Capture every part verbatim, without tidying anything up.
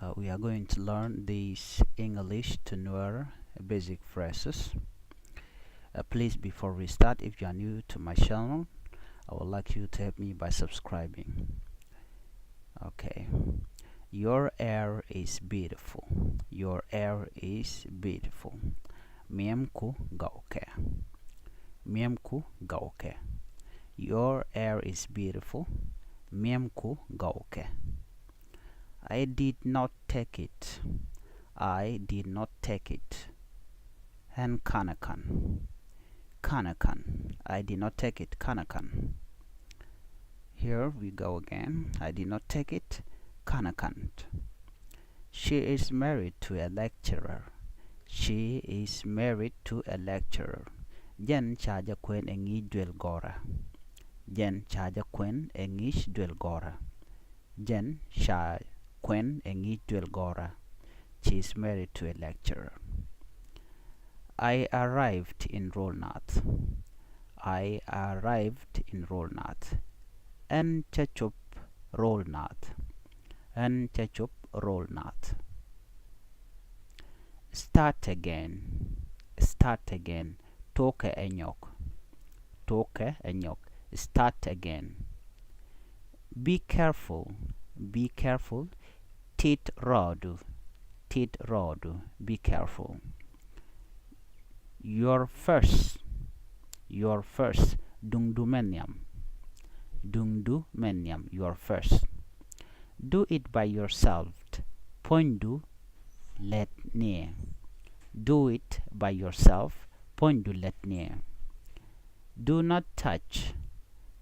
Uh, we are going to learn these English to Nuer basic phrases. Uh, please, before we start, if you are new to my channel, I would like you to help me by subscribing. Okay. Your hair is beautiful. Your hair is beautiful. Miemku gɔwkɛ. Miemku gɔwkɛ. Your hair is beautiful. Miemku gɔwkɛ. I did not take it. I did not take it. Ɣän /kanɛ ka̱n. /Kanɛ ka̱n. I did not take it. /Kanɛ ka̱n. Here we go again. I did not take it. /Kanɛ ka̱n. She is married to a lecturer. She is married to a lecturer. Jɛn ca jɛ kuɛn ɛ ŋi̱i̱c duël gɔ̱rä. Jɛn ca jɛ kuɛn ɛ ŋi̱i̱c duël gɔ̱rä. Jɛn ca kuɛn ɛ ŋi̱i̱c duël gɔ̱rä. She is married to a lecturer. I arrived in Rolnath. I arrived in Rolnath. Ɣän cä cop Rolnath. Ɣän cä cop Rolnath. Start again. Start again. Tokɛ ɛ nyɔk. Tokɛ ɛ nyɔk. Start again. Be careful. Be careful. Tit rɔɔdu. Tit rɔɔdu. Be careful. Your purse. Your purse. Duŋdu mɛ nhiam. Duŋdu mɛ nhiam. Your purse. Do it by yourself. Puɔ̱nydu lät ni. Do it by yourself. Puɔ̱nydu lät ni. Do not touch.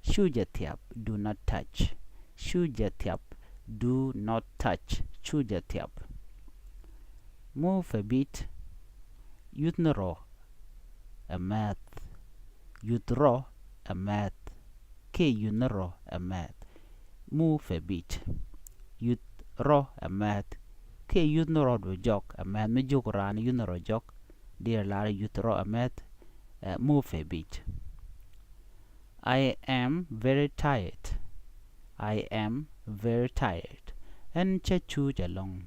/Cu jɛ thiap. Do not touch. /Cu jɛ thiap. Do not touch. /Cu jɛ thiap. Move a bit. Yuthni rɔ ɛ mɛth. Yuth rɔ ɛ mɛth. Kiɛ yuthni rɔ ɛ mɛth. Move a bit. Yuth rɔ ɛ mɛth. Kiɛ yuthni rɔdu jɔk ɛ mɛth. Mi jiök raan yuthni rɔ jɔk, dee lar yuth rɔ ɛ mɛth. Ɛ, move a bit. I am very tired. I am very tired. Ɣän cä cuuc ɛlɔ̱ŋ.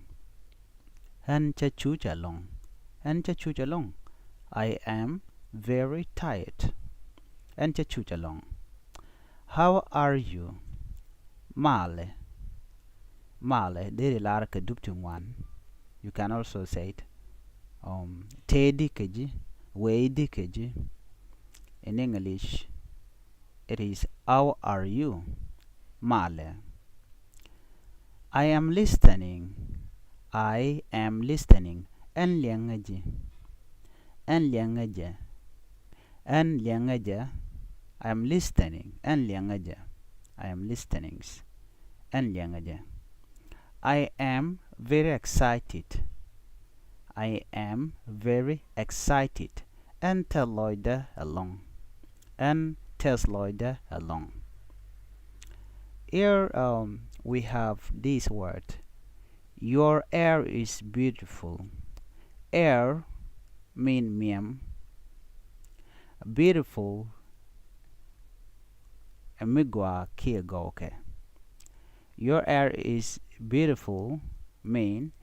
Ɣän cä cuuc ɛlɔ̱ŋ. Ɣän cä cuuc ɛlɔ̱ŋ. I am very tired. Ɣän cä cuuc ɛlɔ̱ŋ. How are you? Malɛ. Malɛ deri lar kɛ dup ti ŋuan. You can also say it, um, tëëdi kɛ ji̱, wëëdi kɛ ji̱. In English, it is, how are you? Malɛ. I am listening. I am listening. Ɣän liɛŋä jɛ. Ɣän liɛŋä jɛ. Ɣän liɛŋä jɛ. I am listening. Ɣän liɛŋä jɛ. I am listening. Ɣän liɛŋä jɛ. I am very excited. I am very excited. Ɣän tɛth lɔcdä ɛlɔ̱ŋ. Ɣän tɛth lɔcdä ɛlɔ̱ŋ. Here, um, we have this word. Your hair is beautiful. Hair mean miɛm. Beautiful ɛ mi gɔaa kiɛ gɔwkɛ. Your hair is beautiful mean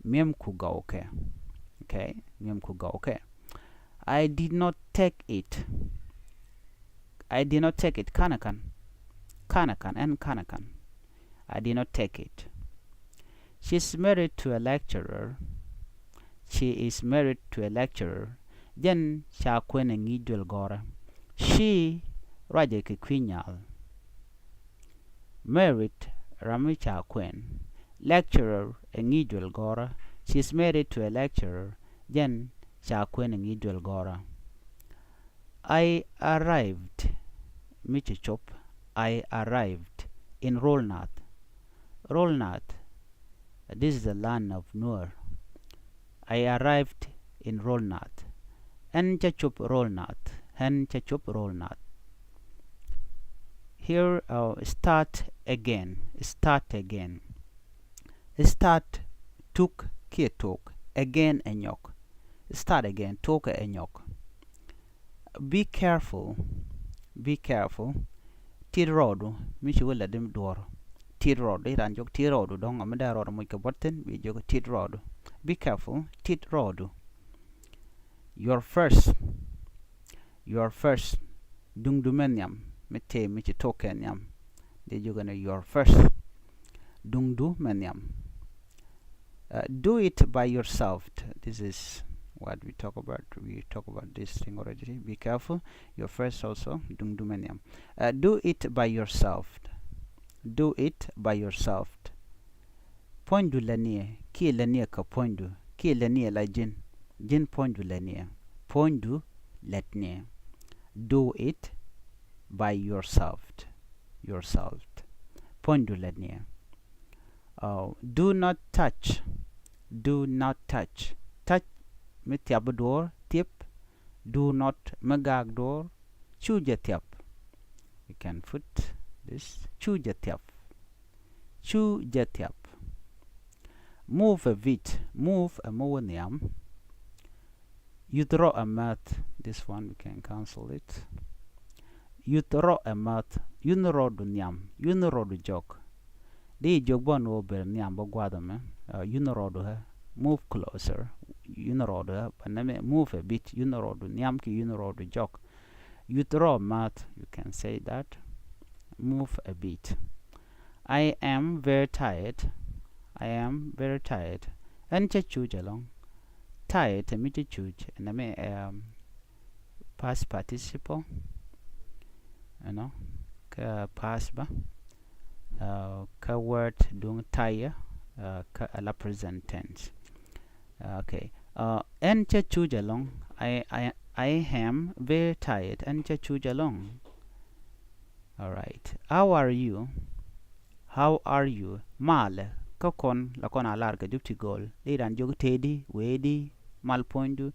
miɛmku gɔwkɛ. Okay, miɛmku gɔwkɛ. I did not take it. I did not take it. /Kanɛ ka̱n. /Kanɛ ka̱n. Ɣän /kanɛ ka̱n. I did not take it. She is married to a lecturer. She is married to a lecturer. Jɛn ca kuɛn ɛ ŋi̱i̱c duël gɔ̱rä. She ruacɛ kɛ kui̱ nyal. Married, ram mi ca kuɛn. Lecturer, ɛ ŋi̱i̱c duël gɔ̱rä. She is married to a lecturer. Jɛn ca kuɛn ɛ ŋi̱i̱c duël gɔ̱rä. I arrived, mi ci cop. I arrived in Rolnath. Rolnath, this is the land of Nuer. I arrived in Rolnath. Ɣän cä cop Rolnath. Ɣän cä cop Rolnath. Here, uh, start again. Start again. Start, tuk kiɛ tok. Again, ɛ nyɔk. Start again, tokɛ ɛ nyɔk. Be careful. Be careful. Tit rɔɔdu, mi ci wä lät in duɔ̱ɔ̱r. tit rɔɔdu. Iran jiök tit rɔɔdu dɔ̱ŋ, a mi dee rɔɔdu moc kɛ buɔ̱t thi̱n bi jiök tit rɔɔdu. Be careful, tit rɔɔdu. Your first. Your first. Duŋdu mɛ nhiam, mi tëë mi ci tok kɛ nhiam. Dee jiök ɛn your first. Duŋdu mɛ nhiam. Uh, do it by yourself. This is what we talk about. We talk about this thing already. Be careful. Your first also. Duŋdu mɛ nhiam. Uh, do it by yourself. Do it by yourself. Puɔ̱nydu lätniɛ, kiɛ lätniɛ kä puɔ̱nydu, kiɛ lätniɛ la ji̱n. Ji̱n puɔ̱nydu lätniɛ. Puɔ̱nydu lätniɛ. Do it by yourself. Yourself. Puɔ̱nydu lätniɛ. Uh, do not touch. Do not touch. Touch mi thiap duɔ̱ɔ̱r, thiep. Do not mi gaak duɔ̱ɔ̱r. Cu jɛ thiap. You can put this. Cu jɛ thiap. Cu jɛ thiap. Move a bit. Move ɛ mi wä nhiam. Yuth rɔ ɛ mäth. This one we can cancel it. Yuth rɔ ɛ mäth. Yuth rɔɔdu nhiam. Yuth rɔɔdu jɔk. Di jiök bä ni wä ber nhiam bä gua̱a̱th ɛmɛ. Uh, yuth rɔɔdu ɛ. Move closer. Yuth rɔɔdu ɛ. Bä nɛmɛ move a bit. Yuth rɔɔdu nhiam kiɛ yuth rɔɔdu jɔk. Yuth rɔ ɛ mäth. You can say that. Move a bit. I am very tired. I am very tired. Ɛn cä cuc ɛlɔ̱ŋ. Tired ɛ mi cä cuc. Ɛn ɛmɛ, um, past participle. You know, kä past bä. Uh, kä word duŋ tired. Uh, kä ala present tense. Okay. Uh, ɛn cä cuc ɛlɔ̱ŋ. I, I, I am very tired. Ɛn cä cuc ɛlɔ̱ŋ. All right. How are you? How are you? Malɛ. Kä kɔn la kɔn a lar kɛ dup ti go̱o̱l. Di ran jiök tëëdi, wëëdi, mal puɔ̱nydu.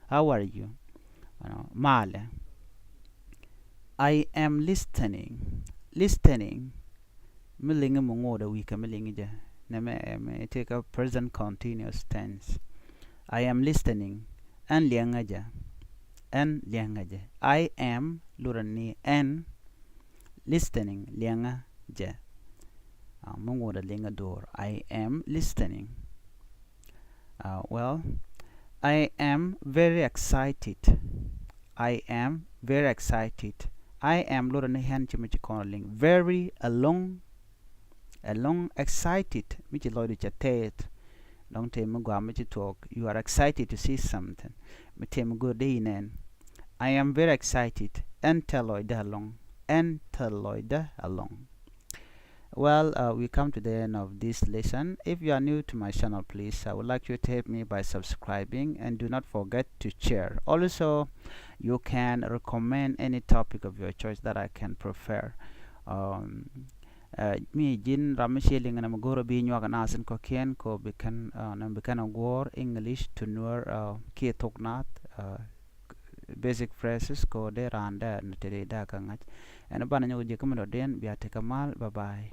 How are you? Ɛnɔ, malɛ. I am listening. Listening. Mi liŋi mi ŋot ɛ wi̱i̱ kɛ mi liŋi jɛ. Nɛmɛ ɛ mi tëë kä present continuous tense. I am listening. Ɛn liɛŋä jɛ. Ɛn liɛŋä jɛ. I am, lurɛ ni ɛn. Listening, liɛŋä jɛ. Uh, mi ŋot ɛ liŋä duɔ̱ɔ̱r. I am listening. Uh, well, I am very excited. I am very excited. I am lurɛ ni ɛn ci mi ci kɔn liŋ. Very, ɛlɔ̱ŋ. Ɛlɔ̱ŋ, excited, mi ci lɔcdu cɛ tɛth. Dɔ̱ŋ tëë mi gɔaa mi ci thuɔ̱k. You are excited to see something. Mi tëë mi go̱o̱r dee inɛn. I am very excited. Ɛn te lɔcdä ɛlɔ̱ŋ. Ɛn te lɔcdä ɛlɔ̱ŋ. Well, uh, we come to the end of this lesson. If you are new to my channel, please, I would like you to help me by subscribing, and do not forget to share. Also, you can recommend any topic of your choice that I can prepare. Um, uh, mi ji̱n ram mi cie liŋ nɛ mi go̱o̱r bi nyuak nath in kɔ̱kiɛn kɛ bi kɛn, uh, nɛ bi kɛn a guɔ̱ɔ̱r English to Nuer, uh, kiɛ thok nath, uh, basic phrases kɛ dee raan dee ni te dee kä ŋa̱c. Ɛn banɛ nyɔk ji̱ kä mi dɔ̱diɛn, bia tekɛ mal. Bye bye.